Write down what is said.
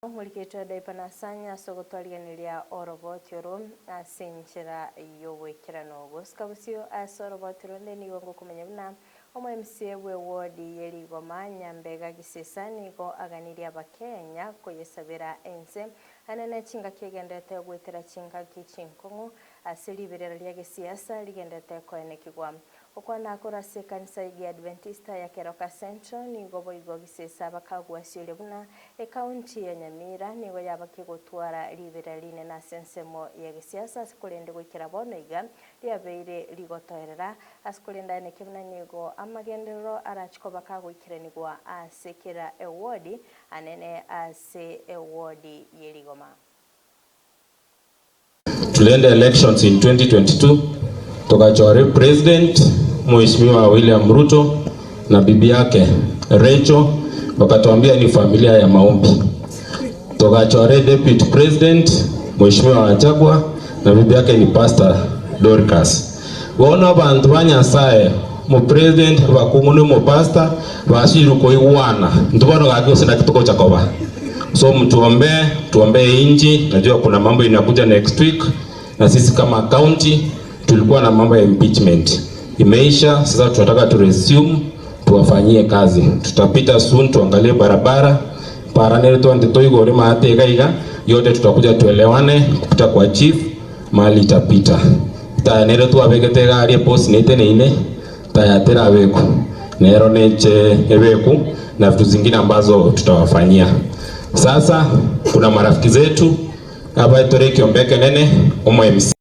Omoriketwe Dipa Nasanya ase ogotwarigeneria oroboti oro ase enchera y'ogoikeranu. Gosika bosio ase oroboti ronde nigo ngokomanya buna omo MCA bwe ward ye Rigoma Nyambega Gisesa nigo aganirie abakenya koyesabera ense anene chingaki egenderete goetera chingaki chinkong'u ase riberera ria gesiasa rigenderete koenekigwa. Okwana korwa ase ekanisa y'Egiadventista ya Keroka Central nigo boigo gisesa bakagwasioria buna ekaunti ya Nyamira nigo yabakia gotwara riberera rinene ase ensemo ya gesiasa ase korende goikera bono iga riabeire rigotoerera ase korende aeneke buna nigo amagenderero arachi koba kagoikeranigwa ase kera ewodi anene ase ewodi ye rigoma. Tulienda elections in 2022 tukachora president Mheshimiwa William Ruto na bibi yake Rachel, wakatuambia ni familia ya maombi. Tukachora deputy president Mheshimiwa Gachagua na bibi yake ni Pastor Dorcas. Bono abanto ba Nyasaye mo president abakungu ne mo pastor basirwe koigwana intwe bono gaki gose naki togocha koba. So mtuombee, tuombee inchi, najua kuna mambo inakuja next week na sisi kama county tulikuwa na mambo ya impeachment imeisha, sasa tunataka tu resume tuwafanyie kazi. Tutapita soon tuangalie barabara paranere twante toigore maate iga iga yote tutakuja tuelewane kupita kwa chief mahali itapita taya nere twabegete iga aria epost neteneine taya terabekwa nero neche ebeku na vitu zingine ambazo tutawafanyia. Sasa kuna marafiki zetu abaetore ekiombe ekenene omo MC.